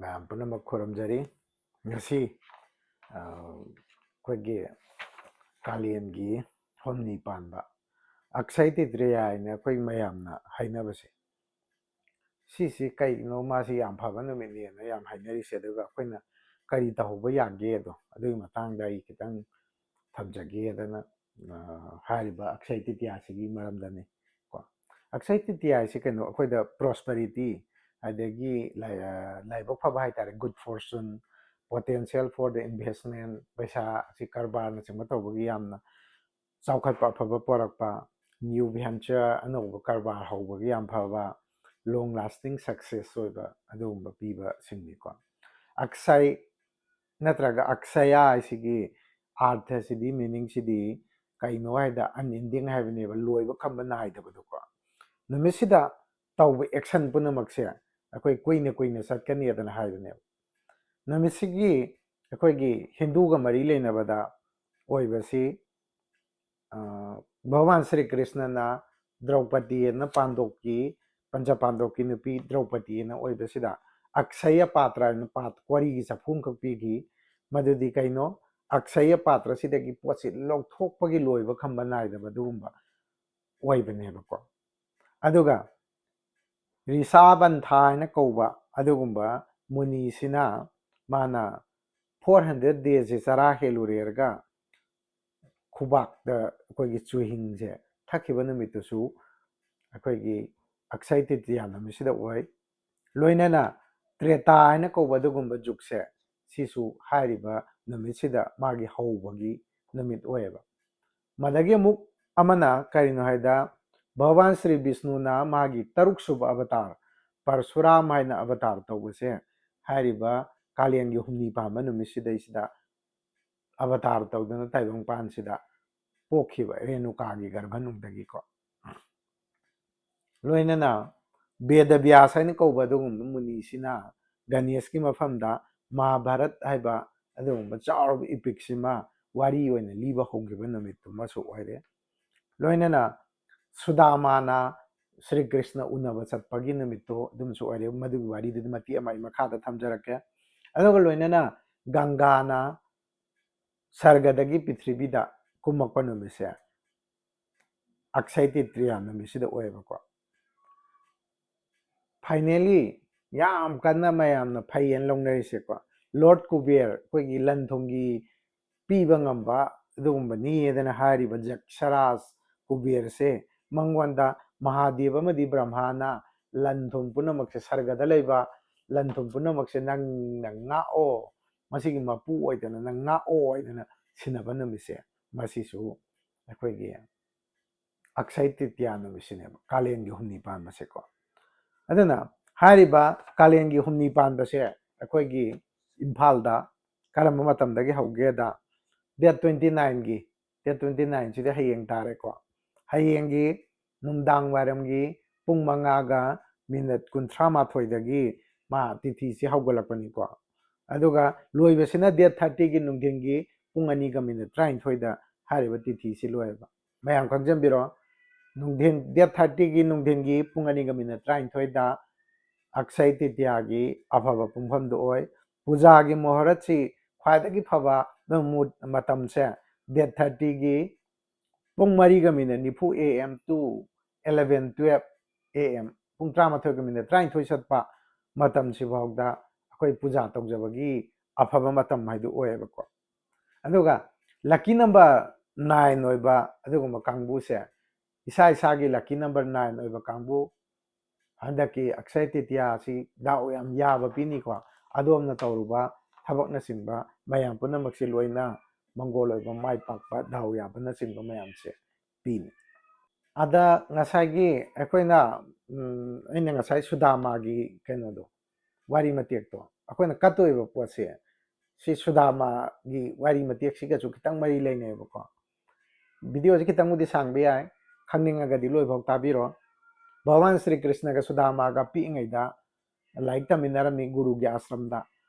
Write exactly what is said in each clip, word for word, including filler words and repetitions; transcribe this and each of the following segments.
ꯃꯌꯥꯝ ꯄꯨꯝꯅꯃꯛ ꯈꯨꯔꯨꯝꯖꯔꯤ꯫ ꯉꯁꯤ ꯑꯩꯈꯣꯏꯒꯤ ꯀꯥꯂꯦꯟꯒꯤ ꯍꯨꯝꯅꯤ ꯄꯥꯟꯕ ꯑꯛꯁꯥꯏ ꯇꯤꯇ꯭ꯔꯤꯌꯥ ꯍꯥꯏꯅ ꯑꯩꯈꯣꯏ ꯃꯌꯥꯝꯅ ꯍꯥꯏꯅꯕꯁꯦ, ꯁꯤꯁꯤ ꯀꯩꯒꯤꯅꯣ ꯃꯥꯁꯤ ꯌꯥꯝ ꯐꯕ ꯅꯨꯃꯤꯠꯅꯦꯅ ꯌꯥꯝ ꯍꯥꯏꯅꯔꯤꯁꯦ? ꯑꯗꯨꯒ ꯑꯩꯈꯣꯏꯅ ꯀꯔꯤ ꯇꯧꯍꯧꯕ ꯌꯥꯒꯦ ꯑꯗꯣ, ꯑꯗꯨꯒꯤ ꯃꯇꯥꯡꯗ ꯑꯩ ꯈꯤꯇꯪ ꯊꯝꯖꯒꯦꯗꯅ ꯍꯥꯏꯔꯤꯕ ꯑꯛꯁꯥꯏ ꯇꯤꯇꯤꯌꯥꯁꯤꯒꯤ ꯃꯔꯝꯗꯅꯤ꯫ ꯀꯣ, ꯑꯛꯁꯥꯏ ꯇꯤꯇꯤꯌꯥ ꯍꯥꯏꯁꯤ ꯀꯩꯅꯣ, ꯑꯩꯈꯣꯏꯗ ꯄ꯭ꯔꯣꯁꯄꯔꯤꯇꯤ, ꯑꯗꯒꯤ ꯂꯥꯏꯕꯛ ꯐꯕ ꯍꯥꯏꯇꯥꯔꯦ, good fortune, potential for the investment, ꯄꯩꯁꯥ ꯑꯁꯤ ꯀꯔꯕꯥꯔꯅꯆꯤꯡꯕ ꯇꯧꯕꯒꯤ ꯌꯥꯝꯅ ꯆꯥꯎꯈꯠꯄ ꯑꯐꯕ ꯄꯣꯔꯛꯄ, new venture, ꯑꯅꯧꯕ ꯀꯔꯕꯥꯔ ꯍꯧꯕꯒꯤ ꯌꯥꯝ ꯐꯕ, long lasting success ꯑꯣꯏꯕ ꯑꯗꯨꯒꯨꯝꯕ ꯄꯤꯕꯁꯤꯡꯅꯤꯀꯣ꯫ ꯑꯛꯁꯥꯏ ꯅꯠꯇ꯭ꯔꯒ ꯑꯛꯁꯌꯥ ꯍꯥꯏꯁꯤꯒꯤ ꯑꯥꯔꯊꯁꯤꯗꯤ, ꯃꯤꯅꯤꯡꯁꯤꯗꯤ ꯀꯩꯅꯣ ꯍꯥꯏꯗ unending ꯍꯥꯏꯕꯅꯦꯕ, ꯂꯣꯏꯕ ꯈꯝꯕ ꯅꯥꯏꯗꯕꯗꯣꯀꯣ꯫ ꯅꯨꯃꯤꯠꯁꯤꯗ ꯇꯧꯕ ꯑꯦꯛꯁꯟ ꯄꯨꯝꯅꯃꯛꯁꯦ ꯑꯩꯈꯣꯏ ꯀꯨꯏꯅ ꯀꯨꯏꯅ ꯆꯠꯀꯅꯤꯗꯅ ꯍꯥꯏꯕꯅꯦꯕ꯫ ꯅꯨꯃꯤꯠꯁꯤꯒꯤ ꯑꯩꯈꯣꯏꯒꯤ ꯍꯤꯟꯗꯨꯒ ꯃꯔꯤ ꯂꯩꯅꯕꯗ ꯑꯣꯏꯕꯁꯤ, ꯚꯒꯋꯥꯟ ꯁ꯭ꯔꯤ ꯀ꯭ꯔꯤꯁꯅꯅ ꯗ꯭ꯔꯧꯄꯗꯤ ꯑꯅ ꯄꯥꯟꯗꯣꯞꯀꯤ, ꯄꯟꯆ ꯄꯥꯟꯗꯣꯞꯀꯤ ꯅꯨꯄꯤ ꯗ꯭ꯔꯧꯄꯗꯤ ꯑꯅ ꯑꯣꯏꯕꯁꯤꯗ ꯑꯛꯁꯌ ꯄꯥꯇ꯭ꯔ ꯍꯥꯏꯅ ꯄꯥꯠ-, ꯋꯥꯔꯤꯒꯤ ꯆꯐꯨ ꯑꯃꯈꯛ ꯄꯤꯈꯤ꯫ ꯃꯗꯨꯗꯤ ꯀꯩꯅꯣ? ꯑꯛꯁꯌ ꯄꯥꯇ꯭ꯔꯁꯤꯗꯒꯤ ꯄꯣꯠꯁꯤ ꯂꯧꯊꯣꯛꯄꯒꯤ ꯂꯣꯏꯕ ꯈꯝꯕ ꯅꯥꯏꯗꯕ ꯑꯗꯨꯒꯨꯝꯕ ꯑꯣꯏꯕꯅꯦꯕꯀꯣ꯫ ꯑꯗꯨꯒ ꯔꯤꯁꯥꯕꯟꯊꯥ ꯍꯥꯏꯅ ꯀꯧꯕ ꯑꯗꯨꯒꯨꯝꯕ ꯃꯨꯅꯤꯁꯤꯅ, ꯃꯥꯅ four hundred days ꯁꯦ ꯆꯔꯥ ꯍꯦꯜꯂꯨꯔꯦꯔꯒ ꯈꯨꯕꯥꯛꯇ ꯑꯩꯈꯣꯏꯒꯤ ꯆꯨꯍꯤꯡꯁꯦ ꯊꯛꯈꯤꯕ ꯅꯨꯃꯤꯠꯇꯨꯁꯨ ꯑꯩꯈꯣꯏꯒꯤ ꯑꯛꯁꯥꯏ ꯇꯤꯇꯤꯌꯥ ꯅꯨꯃꯤꯠꯁꯤꯗ ꯑꯣꯏ꯫ ꯂꯣꯏꯅꯅ ꯇ꯭ꯔꯦꯇꯥ ꯍꯥꯏꯅ ꯀꯧꯕ ꯑꯗꯨꯒꯨꯝꯕ ꯖꯨꯒꯁꯦ, ꯁꯤꯁꯨ ꯍꯥꯏꯔꯤꯕ ꯅꯨꯃꯤꯠꯁꯤꯗ ꯃꯥꯒꯤ ꯍꯧꯕꯒꯤ ꯅꯨꯃꯤꯠ ꯑꯣꯏꯌꯦꯕ꯫ ꯃꯗꯒꯤ ꯑꯃꯨꯛ ꯑꯃꯅ ꯀꯔꯤꯅꯣ ꯍꯥꯏꯗ, ꯚꯒꯋꯥꯟ ꯁ꯭ꯔꯤ ꯕꯤꯁꯅꯨꯅ ꯃꯥꯒꯤ ꯇꯔꯨꯛ ꯁꯨꯕ ꯑꯕꯇꯥꯔ, ꯄꯔꯁꯨꯔꯥꯝ ꯍꯥꯏꯅ ꯑꯕꯇꯥꯔ ꯇꯧꯕꯁꯦ, ꯍꯥꯏꯔꯤꯕ ꯀꯥꯂꯦꯟꯒꯤ ꯍꯨꯝꯅꯤ ꯄꯥꯟꯕ ꯅꯨꯃꯤꯠꯁꯤꯗꯩꯁꯤꯗ ꯑꯕꯇꯥꯔ ꯇꯧꯗꯨꯅ ꯇꯥꯏꯕꯪꯄꯥꯟꯁꯤꯗ ꯄꯣꯛꯈꯤꯕ ꯔꯦꯅꯨꯀꯥꯒꯤ ꯒꯔꯚꯅꯨꯡꯗꯒꯤꯀꯣ꯫ ꯂꯣꯏꯅꯅ ꯕꯦꯗ ꯕ꯭ꯌꯥꯁ ꯍꯥꯏꯅ ꯀꯧꯕ ꯑꯗꯨꯒꯨꯝꯕ ꯃꯨꯅꯤꯁꯤꯅ ꯒꯅꯦꯁꯀꯤ ꯃꯐꯝꯗ ꯃꯍꯥꯚꯥꯔꯠ ꯍꯥꯏꯕ ꯑꯗꯨꯒꯨꯝꯕ ꯆꯥꯎꯔꯕ ꯏꯄꯤꯛꯁꯤꯃ ꯋꯥꯔꯤ ꯑꯣꯏꯅ ꯂꯤꯕ ꯍꯧꯈꯤꯕ ꯅꯨꯃꯤꯠꯇꯨꯃꯁꯨ ꯑꯣꯏꯔꯦ꯫ ꯂꯣꯏꯅꯅ ꯁꯨꯗꯥꯃꯥꯅ ꯁ꯭ꯔꯤ ꯀ꯭ꯔꯤꯁꯅ ꯎꯅꯕ ꯆꯠꯄꯒꯤ ꯅꯨꯃꯤꯠꯇꯣ ꯑꯗꯨꯝꯁꯨ ꯑꯣꯏꯔꯦ꯫ ꯃꯗꯨꯒꯤ ꯋꯥꯔꯤꯗꯨꯗꯤ ꯃꯇꯦꯛ ꯑꯃ ꯑꯩ ꯃꯈꯥꯗ ꯊꯝꯖꯔꯛꯀꯦ꯫ ꯑꯗꯨꯒ ꯂꯣꯏꯅꯅ ꯒꯪꯒꯥꯅ ꯁꯔꯒꯗꯒꯤ ꯄ꯭ꯔꯤꯊꯤꯕꯤꯗ ꯀꯨꯝꯃꯛꯄ ꯅꯨꯃꯤꯠꯁꯦ ꯑꯛꯁꯌ ꯇ꯭ꯔꯤꯇꯤꯌꯥ ꯅꯨꯃꯤꯠꯁꯤꯗ ꯑꯣꯏꯌꯦꯕꯀꯣ꯫ Finally, ꯌꯥꯝ ꯀꯟꯅ ꯃꯌꯥꯝꯅ ꯐꯩꯌꯦꯅ ꯂꯧꯅꯔꯤꯁꯦꯀꯣ, ꯂꯣꯔꯗ ꯀꯨꯕꯦꯔ, ꯑꯩꯈꯣꯏꯒꯤ ꯂꯟ ꯊꯨꯝꯒꯤ ꯄꯤꯕ ꯉꯝꯕ ꯑꯗꯨꯒꯨꯝꯕꯅꯤꯗꯅ ꯍꯥꯏꯔꯤꯕ ꯖꯛꯁꯔꯥꯖ ꯀꯨꯕꯦꯔꯁꯦ, ꯃꯉꯣꯟꯗ ꯃꯍꯥꯗꯦꯕ ꯑꯃꯗꯤ ꯕ꯭ꯔꯍꯃꯥꯅ ꯂꯟ ꯊꯨꯝ ꯄꯨꯝꯅꯃꯛꯁꯦ, ꯁꯔꯒꯗ ꯂꯩꯕ ꯂꯟ ꯊꯨꯝ ꯄꯨꯝꯅꯃꯛꯁꯦ ꯅꯪꯅ ꯉꯥꯛꯑꯣ, ꯃꯁꯤꯒꯤ ꯃꯄꯨ ꯑꯣꯏꯗꯅ ꯅꯪ ꯉꯥꯛꯑꯣ ꯍꯥꯏꯗꯅ ꯁꯤꯟꯅꯕ ꯅꯨꯃꯤꯠꯁꯦ, ꯃꯁꯤꯁꯨ ꯑꯩꯈꯣꯏꯒꯤ ꯑꯛꯁꯌ ꯇ꯭ꯔꯤꯇꯤꯌꯥ ꯅꯨꯃꯤꯠꯁꯤꯅꯦꯕ, ꯀꯥꯂꯦꯟꯒꯤ ꯍꯨꯝꯅꯤ ꯄꯥꯟꯕꯁꯦꯀꯣ꯫ ꯑꯗꯨꯅ ꯍꯥꯏꯔꯤꯕ ꯀꯥꯂꯦꯟꯒꯤ ꯍꯨꯝꯅꯤ ꯄꯥꯟꯕꯁꯦ ꯑꯩꯈꯣꯏꯒꯤ ꯏꯝꯐꯥꯜꯗ ꯀꯔꯝꯕ ꯃꯇꯝꯗꯒꯤ ꯍꯧꯒꯦꯗ, ꯗꯦꯠ ꯇ꯭ꯋꯦꯟꯇꯤ ꯅꯥꯏꯟꯒꯤ, ꯗꯦꯠ ꯇ꯭ꯋꯦꯟꯇꯤ ꯅꯥꯏꯟꯁꯤꯗꯤ ꯍꯌꯦꯡ ꯇꯥꯔꯦꯀꯣ, ꯍꯌꯦꯡꯒꯤ ꯅꯨꯡꯗꯥꯡ ꯋꯥꯏꯔꯝꯒꯤ ꯄꯨꯡ ꯃꯉꯥꯒ ꯃꯤꯅꯠ ꯀꯨꯟꯊ꯭ꯔꯥ ꯃꯥꯊꯣꯏꯗꯒꯤ ꯃꯥ ꯇꯤꯊꯤꯁꯤ ꯍꯧꯒꯠꯂꯛꯄꯅꯤꯀꯣ꯫ ꯑꯗꯨꯒ ꯂꯣꯏꯕꯁꯤꯅ ꯗꯦꯠ ꯊꯥꯔꯇꯤꯒꯤ ꯅꯨꯡꯊꯤꯟꯒꯤ ꯄꯨꯡ ꯑꯅꯤꯒ ꯃꯤꯅꯠ ꯇꯔꯥꯅꯤꯊꯣꯏꯗ ꯍꯥꯏꯔꯤꯕ ꯇꯤꯊꯤꯁꯤ ꯂꯣꯏꯌꯦꯕ꯫ ꯃꯌꯥꯝ ꯈꯪꯖꯟꯕꯤꯔꯣ, ꯅꯨꯡꯊꯤꯟ, ꯗꯦꯠ ꯊꯥꯔꯇꯤꯒꯤ ꯅꯨꯡꯊꯤꯟꯒꯤ ꯄꯨꯡ ꯑꯅꯤꯒ ꯃꯤꯅꯠ ꯇꯔꯥꯅꯤꯊꯣꯏꯗ ꯑꯛꯁꯌ ꯇ꯭ꯔꯤꯇꯤꯌꯥꯒꯤ ꯑꯐꯕ ꯄꯨꯡꯐꯝꯗꯨ ꯑꯣꯏ꯫ ꯄꯨꯖꯥꯒꯤ ꯃꯨꯍꯨꯔꯠꯁꯤ ꯈ꯭ꯋꯥꯏꯗꯒꯤ ꯐꯕ ꯃꯨ-, ꯃꯇꯝꯁꯦ ꯗꯦꯠ ꯊꯥꯔꯇꯤꯒꯤ ꯄꯨꯡ ꯃꯔꯤꯒ ꯃꯤꯅꯠ ꯅꯤꯐꯨ A M to eleven, twelve A M, ꯄꯨꯡ ꯇꯔꯥꯃꯥꯊꯣꯏꯒ ꯃꯤꯅꯠ ꯇꯔꯥꯅꯤꯊꯣꯏ ꯆꯠꯄ ꯃꯇꯝꯁꯤꯐꯥꯎꯗ ꯑꯩꯈꯣꯏ ꯄꯨꯖꯥ ꯇꯧꯖꯕꯒꯤ ꯑꯐꯕ ꯃꯇꯝ ꯍꯥꯏꯗꯨ ꯑꯣꯏꯌꯦꯕꯀꯣ꯫ ꯑꯗꯨꯒ lucky number nine ꯑꯣꯏꯕ ꯑꯗꯨꯒꯨꯝꯕ ꯀꯥꯡꯕꯨꯁꯦ, ꯏꯁꯥ ꯏꯁꯥꯒꯤ lucky number nine ꯑꯣꯏꯕ ꯀꯥꯡꯕꯨ, ꯍꯟꯗꯛꯀꯤ ꯑꯛꯁꯌ ꯇ꯭ꯔꯤꯇꯤꯌꯥ ꯑꯁꯤ ꯗꯥꯎ ꯌꯥꯝ ꯌꯥꯕ ꯄꯤꯅꯤꯀꯣ꯫ ꯑꯗꯣꯝꯅ ꯇꯧꯔꯨꯕ ꯊꯕꯛꯅꯆꯤꯡꯕ ꯃꯌꯥꯝ ꯄꯨꯝꯅꯃꯛꯁꯤ ꯂꯣꯏꯅ ꯃꯪꯒꯣꯜ ꯑꯣꯏꯕ, ꯃꯥꯏ ꯄꯥꯛꯄ, ꯗꯥꯎ ꯌꯥꯕꯅꯆꯤꯡꯕ ꯃꯌꯥꯝꯁꯦ ꯄꯤꯅꯤ꯫ ꯑꯗ ꯉꯁꯥꯏꯒꯤ ꯑꯩꯈꯣꯏꯅ, ꯎꯝ, ꯑꯩꯅ ꯉꯁꯥꯏ ꯁꯨꯗꯥꯃꯥꯒꯤ ꯀꯩꯅꯣꯗꯣ, ꯋꯥꯔꯤ ꯃꯇꯦꯛꯇꯣ, ꯑꯩꯈꯣꯏꯅ ꯀꯠꯇꯣꯏꯕ ꯄꯣꯠꯁꯦ, ꯁꯤ ꯁꯨꯗꯥꯃꯥꯒꯤ ꯋꯥꯔꯤ ꯃꯇꯦꯛꯁꯤꯒꯁꯨ ꯈꯤꯇꯪ ꯃꯔꯤ ꯂꯩꯅꯩꯌꯦꯕꯀꯣ꯫ ꯚꯤꯗꯤꯑꯣꯁꯤ ꯈꯤꯇꯪꯕꯨꯗꯤ ꯁꯥꯡꯕ ꯌꯥꯏ, ꯈꯪꯅꯤꯡꯉꯒꯗꯤ ꯂꯣꯏꯐꯥꯎ ꯇꯥꯕꯤꯔꯣ꯫ ꯚꯒꯋꯥꯟ ꯁ꯭ꯔꯤ ꯀ꯭ꯔꯤꯁꯅꯒ ꯁꯨꯗꯥꯃꯥꯒ ꯄꯤꯛꯏꯉꯩꯗ ꯂꯥꯏꯔꯤꯛ ꯇꯝꯃꯤꯟꯅꯔꯝꯃꯤ ꯒꯨꯔꯨꯒꯤ ꯑꯥꯁ꯭ꯔꯝꯗ꯫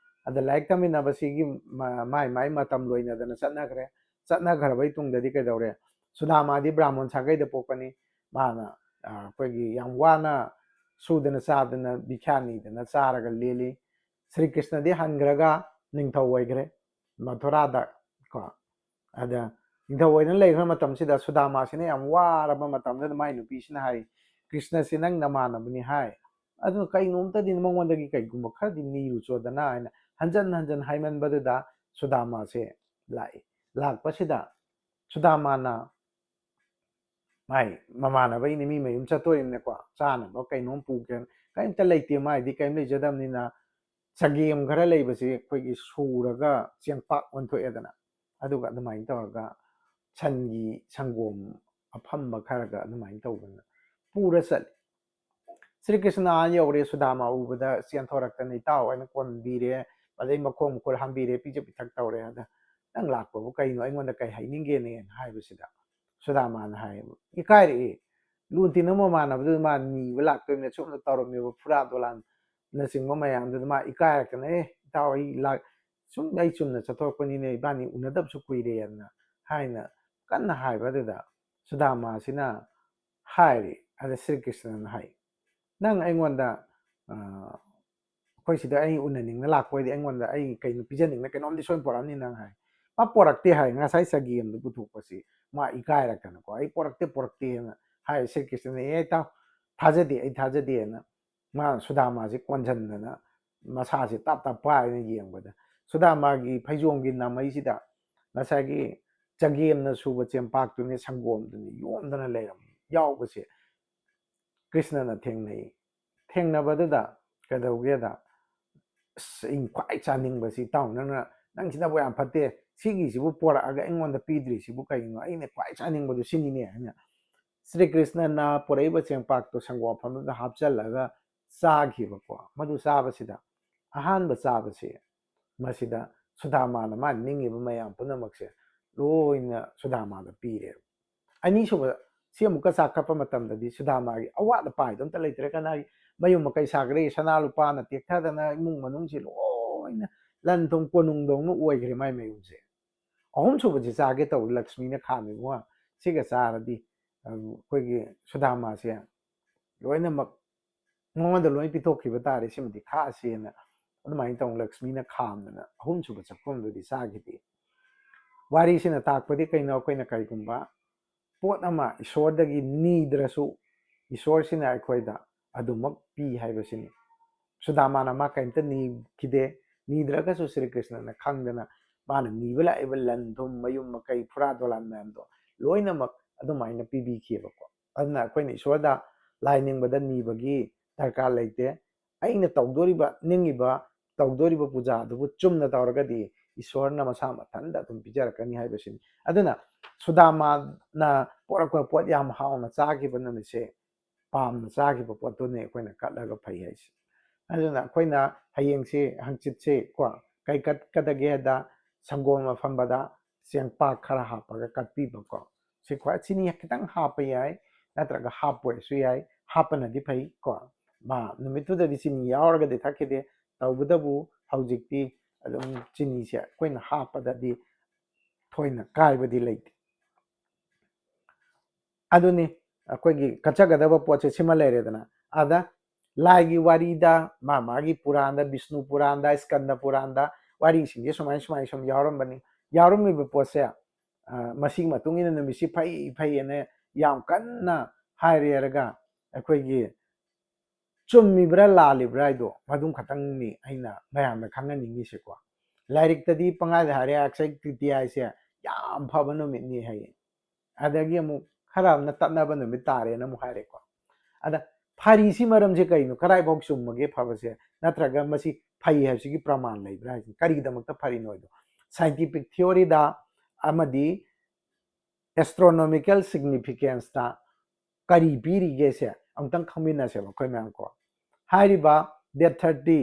ꯑꯗ ꯂꯥꯏꯔꯤꯛ ꯇꯝꯃꯤꯟꯅꯕꯁꯤꯒꯤ ꯃ-, ꯃꯥꯏ ꯃꯥꯏ ꯃꯇꯝ ꯂꯣꯏꯅꯗꯅ ꯆꯠꯅꯈ꯭ꯔꯦ꯫ ꯆꯠꯅꯈ꯭ꯔꯕꯩ ꯇꯨꯡꯗꯗꯤ ꯀꯩꯗꯧꯔꯦ? ꯁꯨꯗꯥꯃꯥꯗꯤ ꯕ꯭ꯔꯥꯍꯃꯟ ꯁꯥꯒꯩꯗ ꯄꯣꯛꯄꯅꯤ꯫ ꯃꯥꯅ ꯑꯩꯈꯣꯏꯒꯤ ꯌꯥꯝ ꯋꯥꯅ ꯁꯨꯗꯅ ꯆꯥꯗꯅ ꯕꯤꯈ꯭ꯌꯥ ꯅꯤꯗꯅ ꯆꯥꯔꯒ ꯂꯦꯜꯂꯤ꯫ ꯁ꯭ꯔꯤ ꯀ꯭ꯔꯤꯁꯅꯗꯤ ꯍꯟꯈ꯭ꯔꯒ ꯅꯤꯡꯊꯧ ꯑꯣꯏꯈ꯭ꯔꯦ ꯃꯊꯨꯔꯥꯗ꯫ ꯀꯣ ꯑꯗ ꯅꯤꯡꯊꯧ ꯑꯣꯏꯅ ꯂꯩꯈ꯭ꯔ ꯃꯇꯝꯁꯤꯗ ꯁꯨꯗꯥꯃꯥꯁꯤꯅ ꯌꯥꯝ ꯋꯥꯔꯕ ꯃꯇꯝꯗꯨꯗ ꯃꯥꯏ ꯅꯨꯄꯤꯁꯤꯅ ꯍꯥꯏ, "ꯀ꯭ꯔꯤꯁꯅꯁꯤ ꯅꯪ ꯅꯃꯥꯟꯅꯕꯅꯤ" ꯍꯥꯏ꯫ "ꯑꯗꯨꯅ ꯀꯩꯅꯣꯝꯇꯗꯤ ꯃꯉꯣꯟꯗꯒꯤ ꯀꯩꯒꯨꯝꯕ ꯈꯔꯗꯤ ꯅꯤꯔꯨ ꯆꯣꯗꯅ" ꯍꯥꯏꯅ ꯍꯟꯖꯟ ꯍꯟꯖꯟ ꯍꯥꯏꯃꯟꯕꯗꯨꯗ ꯁꯨꯗꯥꯃꯥꯁꯦ ꯂꯥꯛꯏ꯫ ꯂꯥꯛꯄꯁꯤꯗ ꯁꯨꯗꯥꯃꯥꯅ ꯃꯥꯏ ꯃꯃꯥꯟꯅꯕꯩꯅꯤ, ꯃꯤ ꯃꯌꯨꯝ ꯆꯠꯇꯣꯔꯤꯕꯅꯤꯀꯣ, ꯆꯥꯅꯕ ꯀꯩꯅꯣꯝ ꯄꯨꯒꯦ, ꯀꯔꯤꯝꯇ ꯂꯩꯇꯦ, ꯃꯥꯏꯗꯤ ꯀꯔꯤꯝ ꯂꯩꯖꯗꯕꯅꯤꯅ ꯆꯒꯦꯝ ꯈꯔ ꯂꯩꯕꯁꯤ ꯑꯩꯈꯣꯏꯒꯤ ꯁꯨꯔꯒ ꯆꯦꯡꯄꯥꯛ ꯑꯣꯟꯊꯣꯛꯑꯦꯗꯅ, ꯑꯗꯨꯒ ꯑꯗꯨꯃꯥꯏꯅ ꯇꯧꯔꯒ ꯁꯟꯒꯤ ꯁꯪꯒꯣꯝ ꯑꯐꯝꯕ ꯈꯔꯒ ꯑꯗꯨꯃꯥꯏꯅ ꯇꯧꯗꯅ ꯄꯨꯔ ꯆꯠꯂꯤ꯫ ꯁ꯭ꯔꯤ ꯀ꯭ꯔꯤꯁꯅ ꯑꯥ ꯌꯧꯔꯦ, ꯁꯨꯗꯥꯃꯥ ꯎꯕꯗ ꯆꯦꯟꯊꯣꯔꯛꯇꯅ, "ꯏꯇꯥꯎ" ꯍꯥꯏꯅ ꯀꯣꯟꯕꯤꯔꯦ, ꯑꯗꯩ ꯃꯈꯣꯡ ꯃꯈꯨꯠ ꯍꯥꯝꯕꯤꯔꯦ, ꯄꯤꯖ ꯄꯤꯊꯛ ꯇꯧꯔꯦ꯫ ꯑꯗ "ꯅꯪ ꯂꯥꯛꯄꯕꯨ ꯀꯩꯅꯣ, ꯑꯩꯉꯣꯟꯗ ꯀꯩ ꯍꯥꯏꯅꯤꯡꯒꯦꯅꯦꯅ" ꯍꯥꯏꯕꯁꯤꯗ ꯁꯨꯗꯥꯃꯥꯅ ꯍꯥꯏꯌꯦꯕ, "ꯏꯀꯥꯏꯔꯛꯏ, ꯂꯨꯅ ꯇꯤꯟꯅꯕ ꯃꯃꯥꯟꯅꯕꯗꯨꯗ ꯃꯥ ꯅꯤꯕ ꯂꯥꯛꯇꯣꯏꯅꯦ, ꯁꯨꯝꯅ ꯇꯧꯔꯝꯃꯦꯕ, ꯐꯨꯔꯥ ꯗꯣꯂꯥꯟꯅꯆꯤꯡꯕ ꯃꯌꯥꯝꯗꯨꯗ ꯃꯥ ꯏꯀꯥꯏꯔꯛꯇꯅ, 'ꯑꯦ ꯏꯇꯥꯎ, ꯑꯩ ꯂꯥꯛ-, ꯁꯨꯝ ꯑꯩ ꯆꯨꯝꯅ ꯆꯠꯊꯣꯔꯛꯄꯅꯤꯅꯦ, ꯏꯕꯥꯅꯤ ꯎꯅꯗꯕꯁꯨ ꯀꯨꯏꯔꯦꯅ' ꯍꯥꯏꯅ ꯀꯟꯅ ꯍꯥꯏꯕ ꯑꯗꯨꯗ ꯁꯨꯗꯥꯃꯥꯁꯤꯅ ꯍꯥꯏꯔꯤ꯫ ꯑꯗ ꯁ꯭ꯔꯤ ꯀ꯭ꯔꯤꯁꯅꯅ ꯍꯥꯏ, "ꯅꯪ ꯑꯩꯉꯣꯟꯗ, ꯑ, ꯑꯩꯈꯣꯏ ꯁꯤꯗ ꯑꯩ ꯎꯅꯅꯤꯡꯅ ꯂꯥꯛꯄ ꯑꯣꯏꯗꯤ ꯑꯩꯉꯣꯟꯗ ꯑꯩ ꯀꯩꯅꯣ ꯄꯤꯖꯅꯤꯡꯅ ꯀꯩꯅꯣꯝꯗꯤ ꯁꯣꯏꯅ ꯄꯣꯔꯛꯑꯅꯤ ꯅꯪ" ꯍꯥꯏ꯫ ꯃꯥ ꯄꯣꯔꯛꯇꯦ ꯍꯥꯏ, ꯉꯁꯥꯏ ꯆꯒꯦꯝꯗꯣ ꯄꯨꯊꯣꯛꯄꯁꯤ ꯃꯥ ꯏꯀꯥꯏꯔꯛꯇꯅꯀꯣ, "ꯑꯩ ꯄꯣꯔꯛꯇꯦ, ꯄꯣꯔꯛꯇꯦꯅ" ꯍꯥꯏ꯫ ꯁ꯭ꯔꯤ ꯀ꯭ꯔꯤꯁꯅꯅ, "ꯑꯦ ꯏꯇꯥꯎ, ꯊꯥꯖꯗꯦ, ꯑꯩ ꯊꯥꯖꯗꯦꯅ" ꯃꯥ ꯁꯨꯗꯥꯃꯥꯁꯤ ꯀꯣꯟꯁꯤꯟꯗꯅ ꯃꯁꯥꯁꯤ ꯇꯞ ꯇꯞ ꯄꯥꯏꯅ ꯌꯦꯡꯕꯗ ꯁꯨꯗꯥꯃꯥꯒꯤ ꯐꯩꯖꯣꯝꯒꯤ ꯅꯥꯃꯩꯁꯤꯗ ꯉꯁꯥꯏꯒꯤ ꯆꯒꯦꯝꯅ ꯁꯨꯕ ꯆꯦꯡꯄꯥꯛꯇꯨꯅꯤ, ꯁꯪꯒꯣꯝꯗꯨꯅꯤ ꯌꯣꯝꯗꯅ ꯂꯩꯔꯝ ꯌꯥꯎꯕꯁꯦ ꯀ꯭ꯔꯤꯁꯅꯅ ꯊꯦꯡꯅꯩ꯫ ꯊꯦꯡꯅꯕꯗꯨꯗ ꯀꯩꯗꯧꯒꯦꯗ, "ꯑꯁ, ꯑꯩꯅ ꯈ꯭ꯋꯥꯏ ꯆꯥꯅꯤꯡꯕꯁꯤ, ꯏꯇꯥꯎ, ꯅꯪꯅ, ꯅꯪꯁꯤꯅꯕꯨ ꯌꯥꯝ ꯐꯠꯇꯦ, ꯁꯤꯒꯤꯁꯤꯕꯨ ꯄꯣꯔꯛꯑꯒ ꯑꯩꯉꯣꯟꯗ ꯄꯤꯗ꯭ꯔꯤꯁꯤꯕꯨ ꯀꯩꯒꯤꯅꯣ? ꯑꯩꯅ ꯈ꯭ꯋꯥꯏ ꯆꯥꯅꯤꯡꯕꯗꯨ ꯁꯤꯅꯤꯅꯦ" ꯍꯥꯏꯅ ꯁ꯭ꯔꯤ ꯀ꯭ꯔꯤꯁꯅꯅ ꯄꯨꯔꯛꯏꯕ ꯆꯦꯡꯄꯥꯛꯇꯣ ꯁꯪꯒꯣꯝ ꯑꯐꯝꯕꯗꯨꯗ ꯍꯥꯞꯆꯤꯜꯂꯒ ꯆꯥꯈꯤꯕꯀꯣ꯫ ꯃꯗꯨ ꯆꯥꯕꯁꯤꯗ, ꯑꯍꯥꯟꯕ ꯆꯥꯕꯁꯤ, ꯃꯁꯤꯗ ꯁꯨꯗꯥꯃꯥꯅ ꯃꯥꯅ ꯅꯤꯡꯉꯤꯕ ꯃꯌꯥꯝ ꯄꯨꯝꯅꯃꯛꯁꯦ ꯂꯣꯏꯅ ꯁꯨꯗꯥꯃꯥꯗ ꯄꯤꯔꯦꯕ꯫ ꯑꯅꯤꯁꯨꯕ ꯁꯤ ꯑꯃꯨꯛꯀ ꯆꯥꯈꯠꯄ ꯃꯇꯝꯗꯗꯤ ꯁꯨꯗꯥꯃꯥꯒꯤ ꯑꯋꯥꯠ ꯑꯄꯥ ꯍꯥꯏꯗꯣ ꯑꯝꯇ ꯂꯩꯇ꯭ꯔꯦ꯫ ꯀꯅꯥꯒꯤ ꯃꯌꯨꯝ ꯃꯀꯩ ꯁꯥꯈ꯭ꯔꯦ, ꯁꯅꯥ ꯂꯨꯄꯥꯅ ꯇꯦꯛꯊꯗꯅ ꯏꯃꯨꯡ ꯃꯅꯨꯡꯁꯦ ꯂꯣꯏꯅ ꯂꯟ ꯊꯨꯝ ꯀꯣꯅꯨꯡꯗꯧꯅ ꯑꯣꯏꯈ꯭ꯔꯦ ꯃꯥꯏ ꯃꯌꯨꯝꯁꯦ꯫ ꯑꯍꯨꯝꯁꯨꯕꯁꯤ ꯆꯥꯒꯦ ꯇꯧꯔꯤ, ꯂꯛꯁꯃꯤꯅ ꯈꯥꯝꯃꯤꯕ ꯋꯥ, "ꯁꯤꯒ ꯆꯥꯔꯗꯤ ꯑꯩꯈꯣꯏꯒꯤ ꯁꯨꯗꯥꯃꯥꯁꯦ ꯂꯣꯏꯅꯃꯛ ꯃꯉꯣꯟꯗ ꯂꯣꯏ ꯄꯤꯊꯣꯛꯈꯤꯕ ꯇꯥꯔꯦ, ꯁꯤꯃꯗꯤ ꯈꯥꯛꯑꯁꯦꯅ꯫ ꯑꯗꯨꯃꯥꯏꯅ ꯇꯧꯅ ꯂꯛꯁꯃꯤꯅ ꯈꯥꯝꯗꯅ ꯑꯍꯨꯝꯁꯨꯕ ꯆꯥꯛꯈꯨꯝꯗꯨꯗꯤ ꯆꯥꯈꯤꯗꯦ꯫ ꯋꯥꯔꯤꯁꯤꯅ ꯇꯥꯛꯄꯗꯤ ꯀꯩꯅꯣ? ꯑꯩꯈꯣꯏꯅ ꯀꯔꯤꯒꯨꯝꯕ ꯄꯣꯠ ꯑꯃ ꯏꯁꯣꯔꯗꯒꯤ ꯅꯤꯗ꯭ꯔꯁꯨ, ꯏꯁꯣꯔꯁꯤꯅ ꯑꯩꯈꯣꯏꯗ ꯑꯗꯨꯃꯛ ꯄꯤ ꯍꯥꯏꯕꯁꯤꯅꯤ꯫ ꯁꯨꯗꯥꯃꯥꯅ ꯃꯥ ꯀꯔꯤꯝꯇ ꯅꯤꯈꯤꯗꯦ꯫ ꯅꯤꯗ꯭ꯔꯒꯁꯨ ꯁ꯭ꯔꯤ ꯀ꯭ꯔꯤꯁꯅꯅ ꯈꯪꯗꯅ ꯃꯥꯅ ꯅꯤꯕ ꯂꯥꯛꯏꯕ ꯂꯟ ꯊꯨꯝ, ꯃꯌꯨꯝ ꯃꯀꯩ, ꯐꯨꯔꯥ ꯗꯣꯂꯥꯟ ꯃꯌꯥꯝꯗꯣ ꯂꯣꯏꯅꯃꯛ ꯑꯗꯨꯃꯥꯏꯅ ꯄꯤꯕꯤꯈꯤꯑꯕꯀꯣ꯫ ꯑꯗꯨꯅ ꯑꯩꯈꯣꯏꯅ ꯏꯁꯣꯔꯗ ꯂꯥꯏ ꯅꯤꯡꯕꯗ ꯅꯤꯕꯒꯤ ꯗꯔꯀꯥꯔ ꯂꯩꯇꯦ꯫ ꯑꯩꯅ ꯇꯧꯗꯣꯔꯤꯕ, ꯅꯤꯡꯉꯤꯕ, ꯇꯧꯗꯣꯔꯤꯕ ꯄꯨꯖꯥ ꯑꯗꯨꯕꯨ ꯆꯨꯝꯅ ꯇꯧꯔꯒꯗꯤ ꯏꯁꯣꯔꯅ ꯃꯁꯥ ꯃꯊꯟꯇ ꯑꯗꯨꯝ ꯄꯤꯖꯔꯛꯀꯅꯤ ꯍꯥꯏꯕꯁꯤꯅꯤ꯫ ꯑꯗꯨꯅ ꯁꯨꯗꯥꯃꯥꯅ ꯄꯣꯔꯛꯄ ꯄꯣꯠ ꯌꯥꯝ ꯍꯥꯎꯅ ꯆꯥꯈꯤꯕ ꯅꯨꯃꯤꯠꯁꯦ, ꯄꯥꯝꯅ ꯆꯥꯈꯤꯕ ꯄꯣꯠꯇꯨꯅꯤ ꯑꯩꯈꯣꯏꯅ ꯀꯠꯂꯒ ꯐꯩ ꯍꯥꯏꯁꯦ꯫ ꯑꯗꯨꯅ ꯑꯩꯈꯣꯏꯅ ꯍꯌꯦꯡꯁꯦ, ꯍꯪꯆꯤꯠꯁꯦ ꯀꯣ, ꯀꯩ ꯀꯠꯀꯗꯒꯦ ꯍꯥꯏꯗ, ꯁꯪꯒꯣꯝ ꯑꯐꯝꯕꯗ ꯆꯦꯡꯄꯥꯛ ꯈꯔ ꯍꯥꯞꯄꯒ ꯀꯠꯄꯤꯕꯀꯣ꯫ ꯁꯤ ꯈ꯭ꯋꯥꯏ, ꯆꯤꯅꯤ ꯈꯤꯇꯪ ꯍꯥꯞꯄ ꯌꯥꯏ, ꯅꯠꯇ꯭ꯔꯒ ꯍꯥꯞꯄꯣꯏꯁꯨ ꯌꯥꯏ, ꯍꯥꯞꯄꯅꯗꯤ ꯐꯩ ꯀꯣ꯫ ꯃꯥ ꯅꯨꯃꯤꯠꯇꯨꯗꯗꯤ ꯆꯤꯅꯤ ꯌꯥꯎꯔꯒꯗꯤ ꯊꯛꯈꯤꯗꯦ, ꯇꯧꯕꯇꯕꯨ ꯍꯧꯖꯤꯛꯇꯤ ꯑꯗꯨꯝ ꯆꯤꯅꯤꯁꯦ ꯑꯩꯈꯣꯏꯅ ꯍꯥꯞꯄꯗꯗꯤ ꯊꯣꯏꯅ ꯀꯥꯏꯕꯗꯤ ꯂꯩꯇꯦ꯫ ꯑꯗꯨꯅꯤ ꯑꯩꯈꯣꯏꯒꯤ ꯀꯠꯆꯒꯗꯕ ꯄꯣꯠꯁꯦ ꯁꯤꯃ ꯂꯩꯔꯦꯗꯅ꯫ ꯑꯗ ꯂꯥꯏꯒꯤ ꯋꯥꯔꯤꯗ, ꯃꯥ ꯃꯥꯒꯤ ꯄꯨꯔꯥꯟꯗ, ꯕꯤꯁꯅꯨ ꯄꯨꯔꯥꯟꯗ, ꯁ꯭ꯀꯟꯗ ꯄꯨꯔꯥꯟꯗ ꯋꯥꯔꯤꯁꯤꯡꯁꯦ ꯁꯨꯃꯥꯏ ꯁꯨꯃꯥꯏ ꯁꯨꯝ ꯌꯥꯎꯔꯝꯕꯅꯤ꯫ ꯌꯥꯎꯔꯝꯃꯤꯕ ꯄꯣꯠꯁꯦ, ꯑ, ꯃꯁꯤꯒꯤ ꯃꯇꯨꯡ ꯏꯟꯅ ꯅꯨꯃꯤꯠꯁꯤ ꯐꯩ ꯐꯩꯌꯦꯅ ꯌꯥꯝ ꯀꯟꯅ ꯍꯥꯏꯔꯦꯔꯒ ꯑꯩꯈꯣꯏꯒꯤ ꯆꯨꯝꯃꯤꯕ꯭ꯔꯥ ꯂꯥꯜꯂꯤꯕ꯭ꯔꯥ ꯍꯥꯏꯗꯣ ꯃꯗꯨꯝ ꯈꯛꯇꯪꯅꯤ ꯑꯩꯅ ꯃꯌꯥꯝꯗ ꯈꯪꯍꯟꯅꯤꯡꯉꯤꯁꯦꯀꯣ꯫ ꯂꯥꯏꯔꯤꯛꯇꯗꯤ ꯄꯪꯍꯥꯏꯗ ꯍꯥꯏꯔꯦ, "ꯑꯛꯁꯌ ꯇ꯭ꯔꯤꯇꯤꯌꯥ ꯍꯥꯏꯁꯦ ꯌꯥꯝ ꯐꯕ ꯅꯨꯃꯤꯠꯅꯤ" ꯍꯥꯏꯌꯦ꯫ ꯑꯗꯒꯤ ꯑꯃꯨꯛ ꯈꯔ ꯑꯃꯅ ꯇꯠꯅꯕ ꯅꯨꯃꯤꯠ ꯇꯥꯔꯦꯅ ꯑꯃꯨꯛ ꯍꯥꯏꯔꯦꯀꯣ꯫ ꯑꯗ ꯐꯔꯤꯁꯤ ꯃꯔꯝꯁꯦ ꯀꯩꯅꯣ? ꯀꯗꯥꯏꯐꯥꯎ ꯆꯨꯝꯃꯒꯦ ꯐꯕꯁꯦ? ꯅꯠꯇ꯭ꯔꯒ ꯃꯁꯤ ꯐꯩ ꯍꯥꯏꯕꯁꯤꯒꯤ ꯄ꯭ꯔꯃꯥꯟ ꯂꯩꯕ꯭ꯔꯥ ꯍꯥꯏꯁꯦ? ꯀꯔꯤꯒꯤꯗꯃꯛꯇ ꯐꯔꯤꯅꯣ ꯍꯥꯏꯗꯣ scientific theoryꯗ ꯑꯃꯗꯤ astronomical significanceꯇ ꯀꯔꯤ ꯄꯤꯔꯤꯒꯦꯁꯦ ꯑꯃꯨꯛꯇꯪ ꯈꯪꯃꯤꯟꯅꯁꯦꯕ ꯑꯩꯈꯣꯏ ꯃꯌꯥꯝ ꯀꯣ꯫ ꯍꯥꯏꯔꯤꯕ date thirty,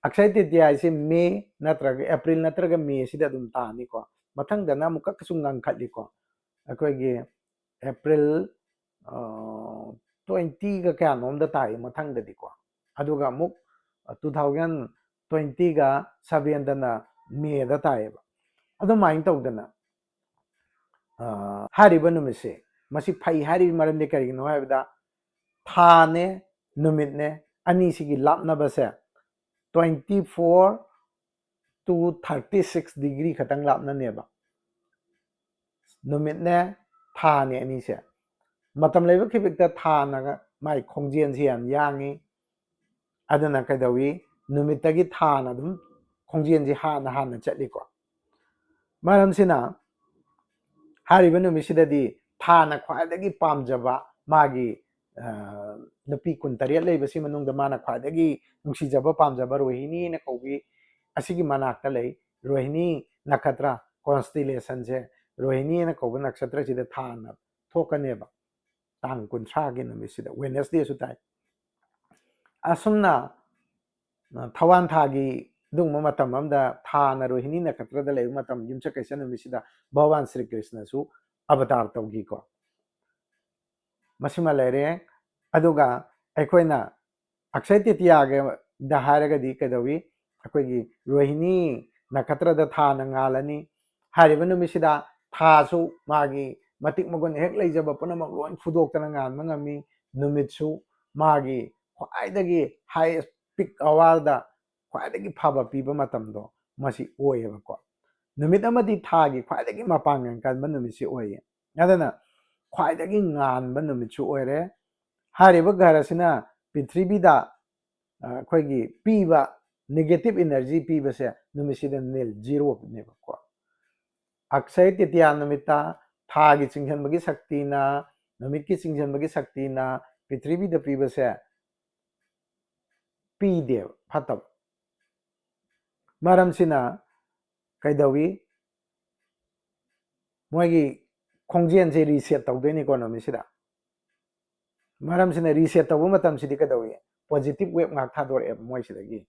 ꯑꯛꯁꯌ ꯇ꯭ꯔꯤꯇꯤꯌꯥ ꯍꯥꯏꯁꯦ ꯃꯦ ꯅꯠꯇ꯭ꯔꯒ ꯑꯦꯄ꯭ꯔꯤꯜ ꯅꯠꯇ꯭ꯔꯒ ꯃꯦꯁꯤꯗ ꯑꯗꯨꯝ ꯇꯥꯅꯤꯀꯣ꯫ ꯃꯊꯪꯗꯅ ꯑꯃꯨꯛꯀꯁꯨ ꯉꯟꯈꯠꯂꯤꯀꯣ, ꯑꯩꯈꯣꯏꯒꯤ ꯑꯦꯄ꯭ꯔꯤꯜ, ꯑ, twentyꯒ ꯀꯌꯥꯅꯣꯝꯗ ꯇꯥꯏ ꯃꯊꯪꯗꯗꯤꯀꯣ꯫ ꯑꯗꯨꯒ ꯑꯃꯨꯛ two thousand twentyꯒ sevenꯗꯅ ꯃꯦꯗ ꯇꯥꯏꯌꯦꯕ꯫ ꯑꯗꯨꯃꯥꯏꯅ ꯇꯧꯗꯅ, ꯑ, ꯍꯥꯏꯔꯤꯕ ꯅꯨꯃꯤꯠꯁꯦ ꯃꯁꯤ ꯐꯩ ꯍꯥꯏꯔꯤꯕ ꯃꯔꯝꯗꯤ ꯀꯔꯤꯒꯤꯅꯣ ꯍꯥꯏꯕꯗ, ꯊꯥꯅꯦ, ꯅꯨꯃꯤꯠꯅꯦ, ꯑꯅꯤꯁꯤꯒꯤ ꯂꯥꯞꯅꯕꯁꯦ twenty four to thirty six degree ꯈꯛꯇꯪ ꯂꯥꯞꯅꯅꯦꯕ꯫ ꯅꯨꯃꯤꯠꯅꯦ, ꯊꯥꯅꯦ, ꯑꯅꯤꯁꯦ꯫ ꯃꯇꯝ ꯂꯩꯕ ꯈꯤꯕꯤꯛꯇ ꯊꯥꯅꯒ ꯃꯥꯏ ꯈꯣꯡꯖꯦꯜꯁꯤ ꯌꯥꯝ ꯌꯥꯡꯉꯤ꯫ ꯑꯗꯨꯅ ꯀꯩꯗꯧꯏ? ꯅꯨꯃꯤꯠꯇꯒꯤ ꯊꯥꯅ ꯑꯗꯨꯝ ꯈꯣꯡꯖꯦꯜꯁꯤ ꯍꯥꯟꯅ ꯍꯥꯟꯅ ꯆꯠꯂꯤꯀꯣ꯫ ꯃꯔꯝꯁꯤꯅ ꯍꯥꯏꯔꯤꯕ ꯅꯨꯃꯤꯠꯁꯤꯗꯗꯤ ꯊꯥꯅ ꯈ꯭ꯋꯥꯏꯗꯒꯤ ꯄꯥꯝꯖꯕ ꯃꯥꯒꯤ, ꯑ, ꯅꯨꯄꯤ ꯀꯨꯟꯇꯔꯦꯠ ꯂꯩꯕꯁꯤ ꯃꯅꯨꯡꯗ ꯃꯥꯅ ꯈ꯭ꯋꯥꯏꯗꯒꯤ ꯅꯨꯡꯁꯤꯖꯕ, ꯄꯥꯝꯖꯕ ꯔꯣꯍꯤꯅꯤꯅ ꯀꯧꯕꯤ ꯑꯁꯤꯒꯤ ꯃꯅꯥꯛꯇ ꯂꯩ꯫ ꯔꯣꯍꯤꯅꯤ ꯅꯈꯇ꯭ꯔ, constellationꯁꯦ, ꯔꯣꯍꯤꯅꯤꯅ ꯀꯧꯕ ꯅꯛꯁꯇ꯭ꯔꯁꯤꯗ ꯊꯥꯅ ꯊꯣꯛꯀꯅꯦꯕ꯫ ꯇꯥꯡ ꯀꯨꯟꯊ꯭ꯔꯥꯒꯤ ꯅꯨꯃꯤꯠꯁꯤꯗ, Wednesdayꯁꯨ ꯇꯥꯏ꯫ ꯑꯁꯨꯝꯅ, ꯑ, ꯊꯋꯥꯟ ꯊꯥꯒꯤ ꯑꯗꯨꯒꯨꯝꯕ ꯃꯇꯝ ꯑꯃꯗ ꯊꯥꯅ ꯔꯣꯍꯤꯅꯤ ꯅꯈꯇ꯭ꯔꯗ ꯂꯩꯕ ꯃꯇꯝ, ꯌꯨꯝꯁꯀꯩꯁ ꯅꯨꯃꯤꯠꯁꯤꯗ ꯚꯒꯋꯥꯟ ꯁ꯭ꯔꯤ ꯀ꯭ꯔꯤꯁꯅꯁꯨ ꯑꯕꯇꯥꯔ ꯇꯧꯈꯤꯀꯣ꯫ ꯃꯁꯤꯃ ꯂꯩꯔꯦ꯫ ꯑꯗꯨꯒ ꯑꯩꯈꯣꯏꯅ ꯑꯛꯁꯌ ꯇ꯭ꯔꯤꯇꯤꯌꯥꯒꯤꯗ ꯍꯥꯏꯔꯒꯗꯤ ꯀꯩꯗꯧꯏ? ꯑꯩꯈꯣꯏꯒꯤ ꯔꯣꯍꯤꯅꯤ ꯅꯈꯇ꯭ꯔꯗ ꯊꯥꯅ ꯉꯥꯜꯂꯅꯤ꯫ ꯍꯥꯏꯔꯤꯕ ꯅꯨꯃꯤꯠꯁꯤꯗ ꯊꯥꯁꯨ ꯃꯥꯒꯤ ꯃꯇꯤꯛ ꯃꯒꯨꯟ ꯍꯦꯛ ꯂꯩꯖꯕ ꯄꯨꯝꯅꯃꯛ ꯂꯣꯏ ꯐꯨꯗꯣꯛꯇꯅ ꯉꯥꯟꯕ ꯉꯝꯃꯤ꯫ ꯅꯨꯃꯤꯠꯁꯨ ꯃꯥꯒꯤ ꯈ꯭ꯋꯥꯏꯗꯒꯤ highest peak hourꯗ ꯈ꯭ꯋꯥꯏꯗꯒꯤ ꯐꯕ ꯄꯤꯕ ꯃꯇꯝꯗꯣ ꯃꯁꯤ ꯑꯣꯏꯌꯦꯕꯀꯣ꯫ ꯅꯨꯃꯤꯠ ꯑꯃꯗꯤ ꯊꯥꯒꯤ ꯈ꯭ꯋꯥꯏꯗꯒꯤ ꯃꯄꯥꯡꯒꯜ ꯀꯟꯕ ꯅꯨꯃꯤꯠꯁꯤ ꯑꯣꯏꯌꯦ꯫ ꯑꯗꯨꯅ ꯈ꯭ꯋꯥꯏꯗꯒꯤ ꯉꯥꯟꯕ ꯅꯨꯃꯤꯠꯁꯨ ꯑꯣꯏꯔꯦ꯫ ꯍꯥꯏꯔꯤꯕ ꯒ꯭ꯔꯍꯁꯤꯅ ꯄ꯭ꯔꯤꯊꯤꯕꯤꯗ, ꯑ, ꯑꯩꯈꯣꯏꯒꯤ ꯄꯤꯕ negative energy ꯄꯤꯕꯁꯦ ꯅꯨꯃꯤꯠꯁꯤꯗ nil, zeroꯅꯦꯕꯀꯣ꯫ ꯑꯛꯁꯌ ꯇ꯭ꯔꯤꯇꯤꯌꯥ ꯅꯨꯃꯤꯠꯇ ꯊꯥꯒꯤ ꯆꯤꯡꯁꯤꯟꯕꯒꯤ ꯁꯛꯇꯤꯅ, ꯅꯨꯃꯤꯠꯀꯤ ꯆꯤꯡꯁꯤꯟꯕꯒꯤ ꯁꯛꯇꯤꯅ ꯄ꯭ꯔꯤꯊꯤꯕꯤꯗ ꯄꯤꯕꯁꯦ ꯄꯤꯗꯦꯕ, ꯐꯠꯇꯕ꯫ ꯃꯔꯝꯁꯤꯅ ꯀꯩꯗꯧꯏ? ꯃꯣꯏꯒꯤ ꯈꯣꯡꯖꯦꯜꯁꯦ reset ꯇꯧꯗꯣꯏꯅꯤꯀꯣ ꯅꯨꯃꯤꯠꯁꯤꯗ꯫ ꯃꯔꯝꯁꯤꯅ reset ꯇꯧꯕ ꯃꯇꯝꯁꯤꯗꯤ ꯀꯩꯗꯧꯏ? Positive wave ꯉꯥꯛ ꯊꯥꯗꯣꯔꯛꯑꯦꯕ ꯃꯣꯏꯁꯤꯗꯒꯤ꯫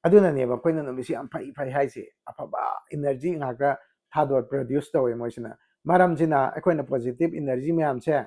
ꯑꯗꯨꯅꯅꯦꯕ ꯑꯩꯈꯣꯏꯅ ꯅꯨꯃꯤꯠꯁꯤ ꯌꯥꯝ ꯐꯩ ꯐꯩ ꯍꯥꯏꯁꯦ꯫ ꯑꯐꯕ energy ꯉꯥꯛꯇ ꯊꯥꯗꯣꯛ, produce ꯇꯧꯋꯦ ꯃꯣꯏꯁꯤꯅ꯫ ꯃꯔꯝꯁꯤꯅ ꯑꯩꯈꯣꯏꯅ positive energy ꯃꯌꯥꯝꯁꯦ,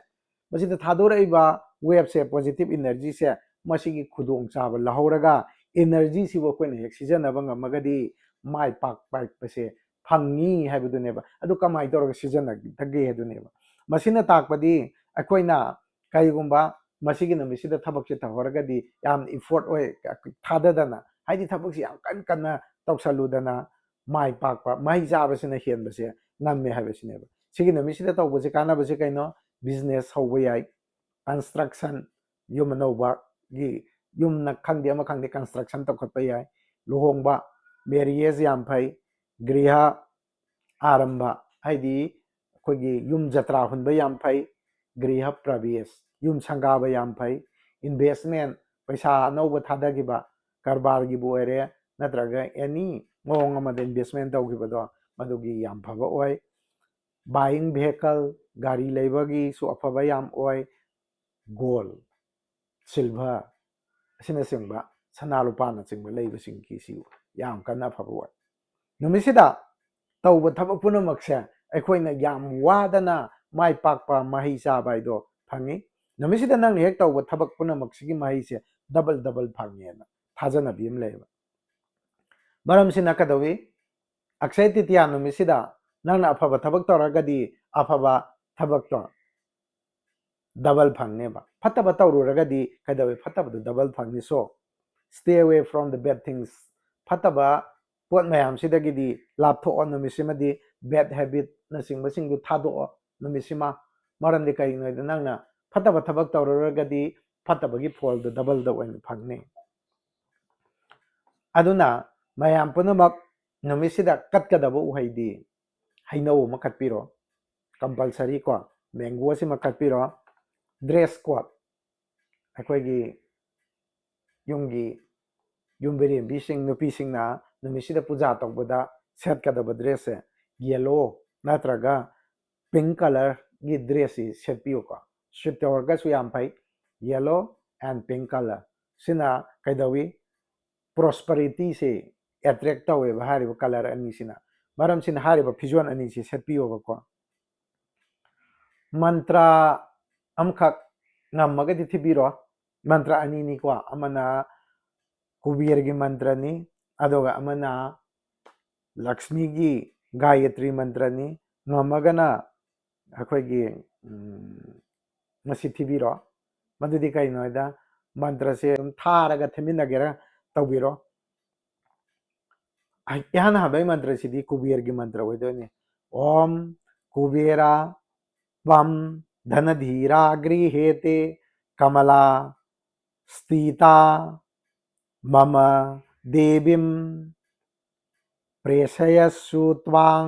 ꯃꯁꯤꯗ ꯊꯥꯗꯣꯔꯛꯏꯕ waveꯁꯦ, positive energyꯁꯦ, ꯃꯁꯤꯒꯤ ꯈꯨꯗꯣꯡꯆꯥꯕ ꯂꯧꯍꯧꯔꯒ energyꯁꯤꯕꯨ ꯑꯩꯈꯣꯏꯅ ꯍꯦꯛ ꯁꯤꯖꯤꯟꯅꯕ ꯉꯝꯃꯒꯗꯤ ꯃꯥꯏ ꯄꯥꯛ-, ꯄꯥꯛꯄꯁꯦ ꯐꯪꯉꯤ ꯍꯥꯏꯕꯗꯨꯅꯦꯕ꯫ ꯑꯗꯨ ꯀꯃꯥꯏꯅ ꯇꯧꯔꯒ ꯁꯤꯖꯤꯟꯅꯒꯗꯒꯦ ꯍꯥꯏꯗꯨꯅꯦꯕ꯫ ꯃꯁꯤꯅ ꯇꯥꯛꯄꯗꯤ ꯑꯩꯈꯣꯏꯅ ꯀꯔꯤꯒꯨꯝꯕ ꯃꯁꯤꯒꯤ ꯅꯨꯃꯤꯠꯁꯤꯗ ꯊꯕꯛꯁꯦ ꯇꯧꯍꯧꯔꯒꯗꯤ ꯌꯥꯝ effort ꯑꯣꯏ, ꯊꯥꯗꯗꯅ, ꯍꯥꯏꯗꯤ ꯊꯕꯛꯁꯤ ꯌꯥꯝ ꯀꯟ ꯀꯟꯅ ꯇꯧꯁꯜꯂꯨꯗꯅ ꯃꯥꯏ ꯄꯥꯛꯄ, ꯃꯍꯩ ꯆꯥꯕꯁꯤꯅ ꯍꯦꯟꯕꯁꯦ ꯉꯝꯃꯦ ꯍꯥꯏꯕꯁꯤꯅꯦꯕ꯫ ꯁꯤꯒꯤ ꯅꯨꯃꯤꯠꯁꯤꯗ ꯇꯧꯕꯁꯦ ꯀꯥꯟꯅꯕꯁꯦ ꯀꯩꯅꯣ? Business ꯍꯧꯕ ꯌꯥꯏ, construction, ꯌꯨꯝ ꯑꯅꯧꯕꯒꯤ, ꯌꯨꯝꯅ ꯈꯪꯗꯦ ꯑꯃ ꯈꯪꯗꯦ construction ꯇꯧꯈꯠꯄ ꯌꯥꯏ, ꯂꯨꯍꯣꯡꯕ, marriage ꯌꯥꯝ ꯐꯩ, ꯒ꯭ꯔꯤꯍ ꯑꯥꯔꯝꯚ, ꯍꯥꯏꯗꯤ ꯑꯩꯈꯣꯏꯒꯤ ꯌꯨꯝ ꯖꯇ꯭ꯔꯥ ꯍꯨꯟꯕ ꯌꯥꯝ ꯐꯩ, ꯒ꯭ꯔꯤꯍ ꯄ꯭ꯔꯕꯦꯁ, ꯌꯨꯝ ꯁꯪꯒꯥꯕ ꯌꯥꯝ ꯐꯩ, investment, ꯄꯩꯁꯥ ꯑꯅꯧꯕ ꯊꯥꯗꯈꯤꯕ, ꯀꯔꯕꯥꯔꯒꯤꯕꯨ ꯑꯣꯏꯔꯦ ꯅꯠꯇ꯭ꯔꯒ any ꯃꯑꯣꯡ ꯑꯃꯗ investment ꯇꯧꯈꯤꯕꯗꯣ ꯃꯗꯨꯒꯤ ꯌꯥꯝ ꯐꯕ ꯑꯣꯏ꯫ Buying vehicle, ꯒꯥꯔꯤ ꯂꯩꯕꯒꯤꯁꯨ ꯑꯐꯕ ꯌꯥꯝ ꯑꯣꯏ꯫ Gold, silver ꯑꯁꯤꯅꯆꯤꯡꯕ, ꯁꯅꯥ ꯂꯨꯄꯥꯅꯆꯤꯡꯕ ꯂꯩꯕꯁꯤꯡꯒꯤꯁꯤ ꯌꯥꯝ ꯀꯟꯅ ꯑꯐꯕ ꯑꯣꯏ꯫ ꯅꯨꯃꯤꯠꯁꯤꯗ ꯇꯧꯕ ꯊꯕꯛ ꯄꯨꯝꯅꯃꯛꯁꯦ ꯑꯩꯈꯣꯏꯅ ꯌꯥꯝ ꯋꯥꯗꯅ ꯃꯥꯏ ꯄꯥꯛꯄ ꯃꯍꯩ ꯆꯥꯕ ꯍꯥꯏꯗꯣ ꯐꯪꯉꯤ꯫ ꯅꯨꯃꯤꯠꯁꯤꯗ ꯅꯪꯅ ꯍꯦꯛ ꯇꯧꯕ ꯊꯕꯛ ꯄꯨꯝꯅꯃꯛꯁꯤꯒꯤ ꯃꯍꯩꯁꯦ double double ꯐꯪꯉꯦꯅ ꯊꯥꯖꯅꯕꯤ ꯑꯃ ꯂꯩꯌꯦꯕ꯫ ꯃꯔꯝꯁꯤꯅ ꯀꯩꯗꯧꯏ? ꯑꯛꯁꯌ ꯇ꯭ꯔꯤꯇꯤꯌꯥ ꯅꯨꯃꯤꯠꯁꯤꯗ ꯅꯪꯅ ꯑꯐꯕ ꯊꯕꯛ ꯇꯧꯔꯒꯗꯤ ꯑꯐꯕ ꯊꯕꯛꯇꯣ double ꯐꯪꯅꯦꯕ, ꯐꯠꯇꯕ ꯇꯧꯔꯨꯔꯒꯗꯤ ꯀꯩꯗꯧꯏ? ꯐꯠꯇꯕꯗꯣ double ꯐꯪꯅꯤ꯫ So, stay away from the bad things. ꯐꯠꯇꯕ ꯄꯣꯠ ꯃꯌꯥꯝꯁꯤꯗꯒꯤꯗꯤ ꯂꯥꯞꯊꯣꯛꯑꯣ ꯅꯨꯃꯤꯠꯁꯤꯃꯗꯤ꯫ Bad habit ꯅꯆꯤꯡꯕꯁꯤꯡꯗꯨ ꯊꯥꯗꯣꯛꯑꯣ ꯅꯨꯃꯤꯠꯁꯤꯃ꯫ ꯃꯔꯝꯗꯤ ꯀꯔꯤꯒꯤꯅꯣ ꯍꯥꯏꯗ ꯅꯪꯅ ꯐꯠꯇꯕ ꯊꯕꯛ ꯇꯧꯔꯨꯔꯒꯗꯤ ꯐꯠꯇꯕꯒꯤ ꯐꯣꯜꯗꯨ double ꯗ ꯑꯣꯏꯅ ꯐꯪꯅꯤ꯫ ꯑꯗꯨꯅ ꯃꯌꯥꯝ ꯄꯨꯝꯅꯃꯛ ꯅꯨꯃꯤꯠꯁꯤꯗ ꯀꯠꯀꯗꯕ ꯎꯍꯩꯗꯤ ꯍꯩꯅꯧ ꯑꯃ ꯀꯠꯄꯤꯔꯣ, compulsory ꯀꯣ, mango ꯑꯁꯤꯃ ꯀꯠꯄꯤꯔꯣ꯫ Dress code, ꯑꯩꯈꯣꯏꯒꯤ ꯌꯨꯝꯒꯤ ꯌꯨꯝꯕꯤꯔꯦꯝꯕꯤꯁꯤꯡ, ꯅꯨꯄꯤꯁꯤꯡꯅ ꯅꯨꯃꯤꯠꯁꯤꯗ ꯄꯨꯖꯥ ꯇꯧꯕꯗ ꯁꯦꯠꯀꯗꯕ dress ꯁꯦ yellow ꯅꯠꯇ꯭ꯔꯒ pink colour ꯒꯤ dress ꯁꯤ ꯁꯦꯠꯄꯤꯌꯨꯀꯣ꯫ Suit ꯇꯧꯔꯒꯁꯨ ꯌꯥꯝ ꯐꯩ, yellow and pink colour꯫ ꯁꯤꯅ ꯀꯩꯗꯧꯏ? Prosperity ꯁꯦ attract ꯇꯧꯋꯦꯕ ꯍꯥꯏꯔꯤꯕ colour ꯑꯅꯤꯁꯤꯅ꯫ ꯃꯔꯝꯁꯤꯅ ꯍꯥꯏꯔꯤꯕ ꯐꯤꯖꯣꯜ ꯑꯅꯤꯁꯤ ꯁꯦꯠꯄꯤꯌꯣꯕꯀꯣ꯫ ꯃꯟꯇ꯭ꯔ ꯑꯃꯈꯛ ꯉꯝꯃꯒꯗꯤ ꯊꯤꯕꯤꯔꯣ꯫ ꯃꯟꯇ꯭ꯔ ꯑꯅꯤꯅꯤꯀꯣ, ꯑꯃꯅ ꯀꯨꯕꯦꯔꯒꯤ ꯃꯟꯇ꯭ꯔꯅꯤ, ꯑꯗꯨꯒ ꯑꯃꯅ ꯂꯛꯁꯃꯤꯒꯤ ꯒꯥꯌꯇ꯭ꯔꯤ ꯃꯟꯇ꯭ꯔꯅꯤ꯫ ꯉꯝꯃꯒꯅ ꯑꯩꯈꯣꯏꯒꯤ ꯎꯝ, ꯃꯁꯤ ꯊꯤꯕꯤꯔꯣ꯫ ꯃꯗꯨꯗꯤ ꯀꯩꯅꯣ ꯍꯥꯏꯗ, ꯃꯟꯇ꯭ꯔꯁꯦ ꯑꯗꯨꯝ ꯊꯥꯔꯒ ꯊꯦꯝꯃꯤꯟꯅꯒꯦꯔꯥ ꯇꯧꯕꯤꯔꯣ꯫ ꯏꯍꯥꯟ ꯍꯥꯟꯕꯒꯤ ꯃꯟꯇ꯭ꯔꯁꯤꯗꯤ ꯀꯨꯕꯦꯔꯒꯤ ꯃꯟꯇ꯭ꯔ ꯑꯣꯏꯗꯣꯏꯅꯤ꯫ ॐ कुबेरा त्वं धनधीरा गृहेते कमला स्थिता मम देवीं प्रेषयस्सु त्वां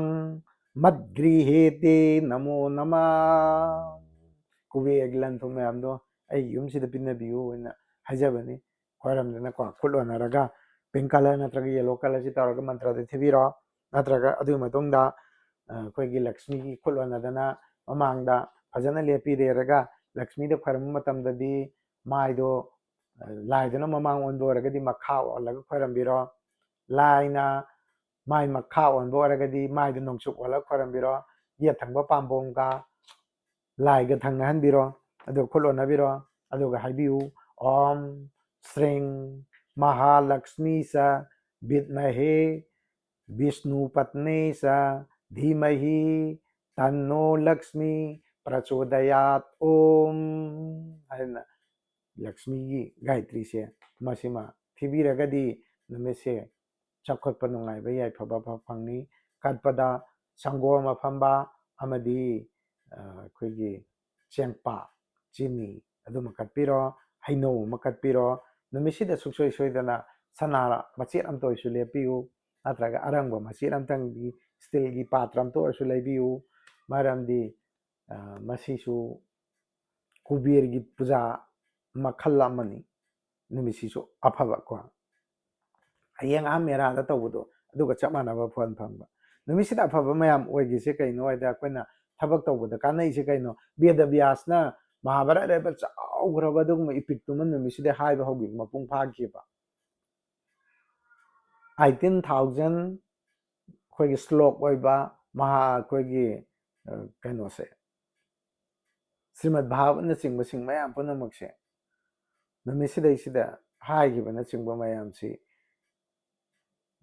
मद्गृहेते नमो नमः꯫ ꯀꯨꯕꯦꯔꯒꯤ ꯂꯟ ꯊꯨꯝ ꯃꯌꯥꯝꯗꯣ ꯑꯩꯒꯤ ꯌꯨꯝꯁꯤꯗ ꯄꯤꯟꯅꯕꯤꯌꯨ ꯍꯥꯏꯅ ꯍꯥꯏꯖꯕꯅꯤ꯫ ꯈꯣꯏꯔꯝꯗꯅꯀꯣ, ꯈꯨꯠ ꯂꯣꯟꯅꯔꯒ pink colour ꯅꯠꯇ꯭ꯔꯒ yellow colourꯁꯤ ꯇꯧꯔꯒ ꯃꯟꯇ꯭ꯔꯗ ꯊꯤꯕꯤꯔꯣ꯫ ꯅꯠꯇ꯭ꯔꯒ ꯑꯗꯨꯒꯤ ꯃꯇꯨꯡꯗ ꯑ, ꯑꯩꯈꯣꯏꯒꯤ ꯂꯛꯁꯃꯤꯒꯤ ꯈꯨꯠ ꯂꯣꯟꯅꯗꯅ ꯃꯃꯥꯡꯗ ꯐꯖꯅ ꯂꯦꯞꯄꯤꯔꯦꯔꯒ ꯂꯛꯁꯃꯤꯗ ꯈꯣꯏꯔꯝꯕ ꯃꯇꯝꯗꯗꯤ ꯃꯥꯏꯗꯣ, ꯑ, ꯂꯥꯏꯗꯨꯅ ꯃꯃꯥꯡ ꯑꯣꯟꯕ ꯑꯣꯏꯔꯒꯗꯤ ꯃꯈꯥ ꯑꯣꯜꯂꯒ ꯈꯣꯏꯔꯝꯕꯤꯔꯣ꯫ ꯂꯥꯏꯅ ꯃꯥꯏ ꯃꯈꯥ ꯑꯣꯟꯕ ꯑꯣꯏꯔꯒꯗꯤ ꯃꯥꯏꯗꯣ ꯅꯣꯡꯆꯨꯞ ꯑꯣꯜꯂꯒ ꯈꯣꯏꯔꯝꯕꯤꯔꯣ꯫ ꯌꯦꯠ ꯊꯪꯕ ꯄꯥꯝꯕꯣꯝꯒ ꯂꯥꯏꯒ ꯊꯪꯅꯍꯟꯕꯤꯔꯣ꯫ ꯑꯗꯨꯒ ꯈꯨꯠ ꯂꯣꯟꯅꯕꯤꯔꯣ꯫ ꯑꯗꯨꯒ ꯍꯥꯏꯕꯤꯌꯨ, "ॐ श्रीं महालक्ष्मी च विद्महे विष्णुपत्नी च धीमहि तन्नो लक्ष्मी प्रचोदयात् ॐ" ꯍꯥꯏꯅ ꯂꯛꯁꯃꯤꯒꯤ ꯒꯥꯌꯇ꯭ꯔꯤꯁꯦ ꯃꯁꯤꯃ ꯊꯤꯕꯤꯔꯒꯗꯤ ꯅꯨꯃꯤꯠꯁꯦ ꯆꯥꯎꯈꯠꯄ, ꯅꯨꯡꯉꯥꯏꯕ, ꯌꯥꯏꯐꯕ ꯐ-, ꯐꯪꯅꯤ꯫ ꯀꯠꯄꯗ ꯁꯪꯒꯣꯝ ꯑꯐꯝꯕ ꯑꯃꯗꯤ, ꯑ, ꯑꯩꯈꯣꯏꯒꯤ ꯆꯦꯡꯄꯥꯛ, ꯆꯤꯅꯤ ꯑꯗꯨꯃ ꯀꯠꯄꯤꯔꯣ, ꯍꯩꯅꯧ ꯑꯃ ꯀꯠꯄꯤꯔꯣ꯫ ꯅꯨꯃꯤꯠꯁꯤꯗ ꯁꯨꯡꯁꯣꯏ ꯁꯣꯏꯗꯅ ꯁꯅꯥ ꯃꯆꯦꯠ ꯑꯃꯇ ꯑꯣꯏꯁꯨ ꯂꯦꯞꯄꯤꯌꯨ, ꯅꯠꯇ꯭ꯔꯒ ꯑꯔꯪꯕ ꯃꯆꯦꯠ ꯑꯃꯇꯪꯗꯤ ꯁ꯭ꯇꯤꯜꯒꯤ ꯄꯥꯇ꯭ꯔ ꯑꯃꯇ ꯑꯣꯏꯔꯁꯨ ꯂꯩꯕꯤꯌꯨ꯫ ꯃꯔꯝꯗꯤ, ꯑ, ꯃꯁꯤꯁꯨ ꯀꯨꯕꯦꯔꯒꯤ ꯄꯨꯖꯥ ꯃꯈꯜ ꯑꯃꯅꯤ꯫ ꯅꯨꯃꯤꯠꯁꯤꯁꯨ ꯑꯐꯕ ꯀꯣ꯫ ꯍꯌꯦꯡ ꯑꯥ ꯃꯦꯔꯥꯗ ꯇꯧꯕꯗꯣ ꯑꯗꯨꯒ ꯆꯞ ꯃꯥꯟꯅꯕ ꯐꯣꯟ ꯐꯪꯕ꯫ ꯅꯨꯃꯤꯠꯁꯤꯗ ꯑꯐꯕ ꯃꯌꯥꯝ ꯑꯣꯏꯒꯤꯁꯦ ꯀꯩꯅꯣ ꯍꯥꯏꯗ, ꯑꯩꯈꯣꯏꯅ ꯊꯕꯛ ꯇꯧꯕꯗ ꯀꯥꯟꯅꯩꯁꯦ ꯀꯩꯅꯣ? ꯕꯦꯗ ꯕ꯭ꯌꯥꯁꯅ ꯃꯍꯥꯚꯥꯔꯠ ꯍꯥꯏꯕ ꯆꯥꯎꯈ꯭ꯔꯕ ꯑꯗꯨꯒꯨꯝꯕ ꯏꯄꯤꯛꯇꯨꯃ ꯅꯨꯃꯤꯠꯁꯤꯗ ꯍꯥꯏꯕ ꯍꯧꯈꯤꯕ ꯃꯄꯨꯡ ꯐꯥꯈꯤꯕ꯫ Eighteen thousand ꯑꯩꯈꯣꯏꯒꯤ ꯁ꯭ꯂꯣꯛ ꯑꯣꯏꯕ ꯃꯍꯥ-, ꯑꯩꯈꯣꯏꯒꯤ, ꯑ, ꯀꯩꯅꯣꯁꯦ, ꯁ꯭ꯔꯤꯃꯗ ꯚꯥꯒꯕꯠꯅꯆꯤꯡꯕꯁꯤꯡ ꯃꯌꯥꯝ ꯄꯨꯝꯅꯃꯛꯁꯦ, ꯅꯨꯃꯤꯠꯁꯤꯗꯩꯁꯤꯗ ꯍꯥꯏꯈꯤꯕꯅꯆꯤꯡꯕ ꯃꯌꯥꯝꯁꯤ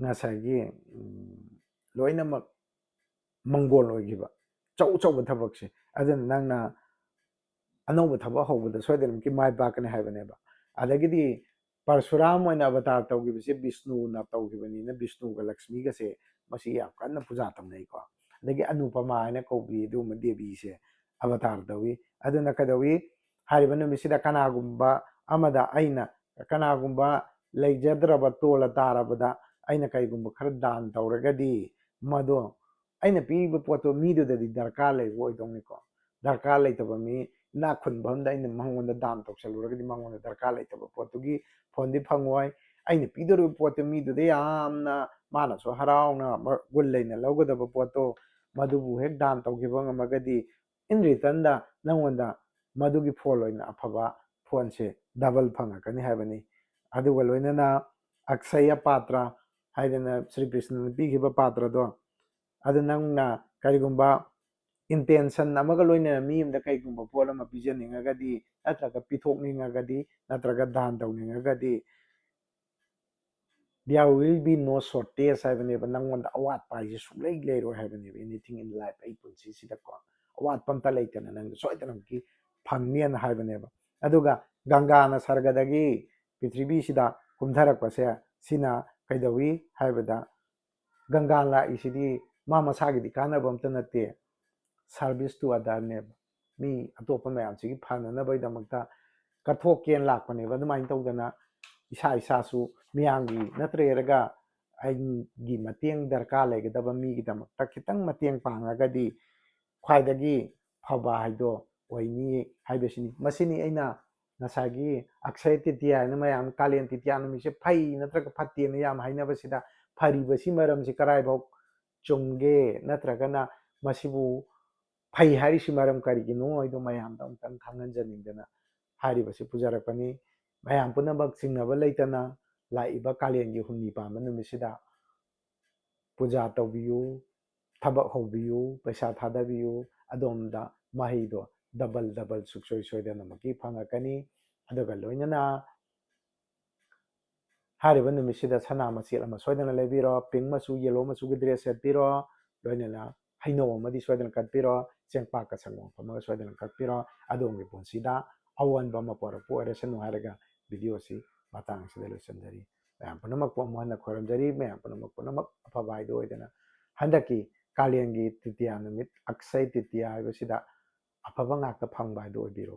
ꯉꯁꯥꯏꯒꯤ, ꯎꯝ, ꯂꯣꯏꯅꯃꯛ ꯃꯪꯒꯣꯜ ꯑꯣꯏꯈꯤꯕ꯫ ꯑꯆꯧ ꯑꯆꯧꯕ ꯊꯕꯛꯁꯦ꯫ ꯑꯗꯨꯅ ꯅꯪꯅ ꯑꯅꯧꯕ ꯊꯕꯛ ꯍꯧꯕꯗ ꯁꯣꯏꯗꯅꯃꯛꯀꯤ ꯃꯥꯏ ꯄꯥꯛꯀꯅꯤ ꯍꯥꯏꯕꯅꯦꯕ꯫ ꯑꯗꯒꯤꯗꯤ ꯄꯔꯁꯨꯔꯥꯝ ꯑꯣꯏꯅ ꯑꯕꯇꯥꯔ ꯇꯧꯈꯤꯕꯁꯦ ꯕꯤꯁꯅꯨꯅ ꯇꯧꯈꯤꯕꯅꯤꯅ ꯕꯤꯁꯅꯨꯒ ꯂꯛꯁꯃꯤꯒꯁꯦ ꯃꯁꯤ ꯌꯥꯝ ꯀꯟꯅ ꯄꯨꯖꯥ ꯇꯧꯅꯩꯀꯣ꯫ ꯑꯗꯒꯤ ꯑꯅꯨꯄꯃꯥ ꯍꯥꯏꯅ ꯀꯧꯕꯤ ꯑꯗꯨꯒꯨꯝꯕ ꯗꯦꯕꯤꯁꯦ ꯑꯕꯇꯥꯔ ꯇꯧꯏ꯫ ꯑꯗꯨꯅ ꯀꯩꯗꯧꯏ? ꯍꯥꯏꯔꯤꯕ ꯅꯨꯃꯤꯠꯁꯤꯗ ꯀꯅꯥꯒꯨꯝꯕ ꯑꯃꯗ ꯑꯩꯅ, ꯀꯅꯥꯒꯨꯝꯕ ꯂꯩꯖꯗ꯭ꯔꯕ ꯇꯣꯜꯂ ꯇꯥꯔꯕꯗ ꯑꯩꯅ ꯀꯩꯒꯨꯝꯕ ꯈꯔ ꯗꯥꯟ ꯇꯧꯔꯒꯗꯤ ꯃꯗꯣ ꯑꯩꯅ ꯄꯤꯔꯤꯕ ꯄꯣꯠꯇꯣ ꯃꯤꯗꯨꯗꯗꯤ ꯗꯔꯀꯥꯔ ꯂꯩꯕ ꯑꯣꯏꯗꯧꯅꯤꯀꯣ꯫ ꯗꯔꯀꯥꯔ ꯂꯩꯇꯕ ꯃꯤ ꯏꯅꯥꯛ ꯈꯨꯟꯕ ꯑꯃꯗ ꯑꯩꯅ ꯃꯉꯣꯟꯗ ꯗꯥꯟ ꯇꯧꯁꯜꯂꯨꯔꯒꯗꯤ ꯃꯉꯣꯟꯗ ꯗꯔꯀꯥꯔ ꯂꯩꯇꯕ ꯄꯣꯠꯇꯨꯒꯤ ꯐꯣꯟꯗꯤ ꯐꯪꯉꯣꯏ꯫ ꯑꯩꯅ ꯄꯤꯗꯧꯔꯤꯕ ꯄꯣꯠꯇꯨ ꯃꯤꯗꯨꯗ ꯌꯥꯝꯅ ꯃꯥꯅꯁꯨ ꯍꯔꯥꯎꯅ ꯃ-, ꯒꯨꯟ ꯂꯩꯅ ꯂꯧꯒꯗꯕ ꯄꯣꯠꯇꯣ ꯃꯗꯨꯕꯨ ꯍꯦꯛ ꯗꯥꯟ ꯇꯧꯈꯤꯕ ꯉꯝꯃꯒꯗꯤ in returnꯗ ꯅꯪꯉꯣꯟꯗ ꯃꯗꯨꯒꯤ ꯐꯣꯟ ꯑꯣꯏꯅ ꯑꯐꯕ ꯐꯣꯟꯁꯦ double ꯐꯪꯉꯛꯀꯅꯤ ꯍꯥꯏꯕꯅꯤ꯫ ꯑꯗꯨꯒ ꯂꯣꯏꯅꯅ ꯑꯛꯁꯌ ꯄꯥꯇ꯭ꯔ ꯍꯥꯏꯗꯅ ꯁ꯭ꯔꯤ ꯀ꯭ꯔꯤꯁꯅꯅ ꯄꯤꯈꯤꯕ ꯄꯥꯇ꯭ꯔꯗꯣ, ꯑꯗꯨ ꯅꯪꯅ ꯀꯔꯤꯒꯨꯝꯕ intention ꯑꯃꯒ ꯂꯣꯏꯅꯅ ꯃꯤ ꯑꯃꯗ ꯀꯩꯒꯨꯝꯕ ꯄꯣꯠ ꯑꯃ ꯄꯤꯖꯅꯤꯡꯉꯒꯗꯤ, ꯅꯠꯇ꯭ꯔꯒ ꯄꯤꯊꯣꯛꯅꯤꯡꯉꯒꯗꯤ, ꯅꯠꯇ꯭ꯔꯒ ꯗꯥꯟ ꯇꯧꯅꯤꯡꯉꯒꯗꯤ, there will be no shortage ꯍꯥꯏꯕꯅꯦꯕ꯫ ꯅꯪꯉꯣꯟꯗ ꯑꯋꯥꯠꯄ ꯍꯥꯏꯁꯦ ꯁꯨꯡꯂꯩ ꯂꯩꯔꯣꯏ ꯍꯥꯏꯕꯅꯦꯕ꯫ Anything in life, ꯑꯩ ꯄꯨꯟꯁꯤꯁꯤꯗꯀꯣ ꯑꯋꯥꯠꯄ ꯑꯝꯇ ꯂꯩꯇꯅ ꯅꯪ ꯁꯣꯏꯗꯅꯃꯛꯀꯤ ꯐꯪꯅꯦꯅ ꯍꯥꯏꯕꯅꯦꯕ꯫ ꯑꯗꯨꯒ ꯒꯪꯒꯥꯅ ꯁꯔꯒꯗꯒꯤ ꯄ꯭ꯔꯤꯊꯤꯕꯤꯁꯤꯗ ꯀꯨꯝꯊꯔꯛꯄꯁꯦ, ꯁꯤꯅ ꯀꯩꯗꯧꯏ ꯍꯥꯏꯕꯗ, ꯒꯪꯒꯥ ꯂꯥꯛꯏꯁꯤꯗꯤ ꯃꯥ ꯃꯁꯥꯒꯤꯗꯤ ꯀꯥꯟꯅꯕ ꯑꯝꯇ ꯅꯠꯇꯦ, service to otherꯅꯦꯕ꯫ ꯃꯤ ꯑꯇꯣꯞꯄ ꯃꯌꯥꯝꯁꯤꯒꯤ ꯐꯅꯅꯕꯒꯤꯗꯃꯛꯇ ꯀꯠꯊꯣꯛꯀꯦꯅ ꯂꯥꯛꯄꯅꯦꯕ꯫ ꯑꯗꯨꯃꯥꯏꯅ ꯇꯧꯗꯅ ꯏꯁꯥ ꯏꯁꯥꯁꯨ ꯃꯤꯌꯥꯝꯒꯤ ꯅꯠꯇ꯭ꯔꯒ ꯑꯩꯒꯤ ꯃꯇꯦꯡ ꯗꯔꯀꯥꯔ ꯂꯩꯒꯗꯕ ꯃꯤꯒꯤꯗꯃꯛꯇ ꯈꯤꯇꯪ ꯃꯇꯦꯡ ꯄꯥꯡꯉꯒꯗꯤ ꯈ꯭ꯋꯥꯏꯗꯒꯤ ꯐꯕ ꯍꯥꯏꯗꯣ ꯑꯣꯏꯅꯤ ꯍꯥꯏꯕꯁꯤꯅꯤ꯫ ꯃꯁꯤꯅꯤ ꯑꯩꯅ ꯉꯁꯥꯏꯒꯤ ꯑꯛꯁꯌ ꯇ꯭ꯔꯤꯇꯤꯌꯥ ꯍꯥꯏꯅ ꯃꯌꯥꯝ ꯀꯥꯂꯦꯟ ꯇ꯭ꯔꯤꯇꯤꯌꯥ ꯅꯨꯃꯤꯠꯁꯦ ꯐꯩ ꯅꯠꯇ꯭ꯔꯒ ꯐꯠꯇꯦꯅ ꯌꯥꯝ ꯍꯥꯏꯅꯕꯁꯤꯗ ꯐꯔꯤꯕꯁꯤ ꯃꯔꯝꯁꯤ ꯀꯔꯥꯏꯐꯥꯎ ꯆꯨꯝꯒꯦ, ꯅꯠꯇ꯭ꯔꯒꯅ ꯃꯁꯤꯕꯨ ꯐꯩ ꯍꯥꯏꯔꯤꯁꯤ ꯃꯔꯝ ꯀꯔꯤꯒꯤꯅꯣ ꯍꯥꯏꯗꯣ ꯃꯌꯥꯝꯗ ꯑꯃꯨꯛꯇꯪ ꯈꯪꯍꯟꯖꯅꯤꯡꯗꯅ ꯍꯥꯏꯔꯤꯕꯁꯤ ꯄꯨꯖꯔꯛꯄꯅꯤ꯫ ꯃꯌꯥꯝ ꯄꯨꯝꯅꯃꯛ ꯆꯤꯡꯅꯕ ꯂꯩꯇꯅ ꯂꯥꯛꯏꯕ ꯀꯥꯂꯦꯟꯒꯤ ꯍꯨꯝꯅꯤ ꯄꯥꯟꯕ ꯅꯨꯃꯤꯠꯁꯤꯗ ꯄꯨꯖꯥ ꯇꯧꯕꯤꯌꯨ, ꯊꯕꯛ ꯍꯧꯕꯤꯌꯨ, ꯄꯩꯁꯥ ꯊꯥꯗꯕꯤꯌꯨ, ꯑꯗꯣꯝꯗ ꯃꯍꯩꯗꯣ double double ꯁꯨꯡꯁꯣꯏ ꯁꯣꯏꯗꯅꯃꯛꯀꯤ ꯐꯪꯉꯛꯀꯅꯤ꯫ ꯑꯗꯨꯒ ꯂꯣꯏꯅꯅ ꯍꯥꯏꯔꯤꯕ ꯅꯨꯃꯤꯠꯁꯤꯗ ꯁꯅꯥ ꯃꯆꯦꯠ ꯑꯃ ꯁꯣꯏꯗꯅ ꯂꯩꯕꯤꯔꯣ, pink ꯃꯆꯨ, yellow ꯃꯆꯨꯒꯤ dress ꯁꯦꯠꯄꯤꯔꯣ, ꯂꯣꯏꯅꯅ ꯍꯩꯅꯧ ꯑꯃꯗꯤ ꯁꯣꯏꯗꯅ ꯀꯠꯄꯤꯔꯣ, ꯆꯦꯡꯄꯥꯛꯀ ꯁꯪꯒꯣꯝ ꯐꯝꯃꯒ ꯁꯣꯏꯗꯅ ꯀꯠꯄꯤꯔꯣ꯫ ꯑꯗꯣꯝꯒꯤ ꯄꯨꯟꯁꯤꯗ ꯑꯑꯣꯟꯕ ꯑꯃ ꯄꯨꯔꯛꯄ ꯑꯣꯏꯔꯁꯅꯨ ꯍꯥꯏꯔꯒ video ꯑꯁꯤ ꯃꯇꯥꯡ ꯑꯁꯤꯗ ꯂꯣꯏꯁꯤꯟꯖꯔꯤ꯫ ꯃꯌꯥꯝ ꯄꯨꯝꯅꯃꯛꯄꯨ ꯑꯃꯨꯛ ꯍꯟꯅ ꯈꯣꯏꯔꯝꯖꯔꯤ꯫ ꯃꯌꯥꯝ ꯄꯨꯝꯅꯃꯛ ꯄꯨꯝꯅꯃꯛ ꯑꯐꯕ ꯍꯥꯏꯗꯨ ꯑꯣꯏꯗꯅ ꯍꯟꯗꯛꯀꯤ ꯀꯥꯂꯦꯟꯒꯤ ꯇ꯭ꯔꯤꯇꯤꯌꯥ ꯅꯨꯃꯤꯠ, ꯑꯛꯁꯌ ꯇ꯭ꯔꯤꯇꯤꯌꯥ ꯍꯥꯏꯕꯁꯤꯗ ꯑꯐꯕ ꯉꯥꯛꯇ ꯐꯪꯕ ꯍꯥꯏꯗꯨ ꯑꯣꯏꯕꯤꯔꯣ꯫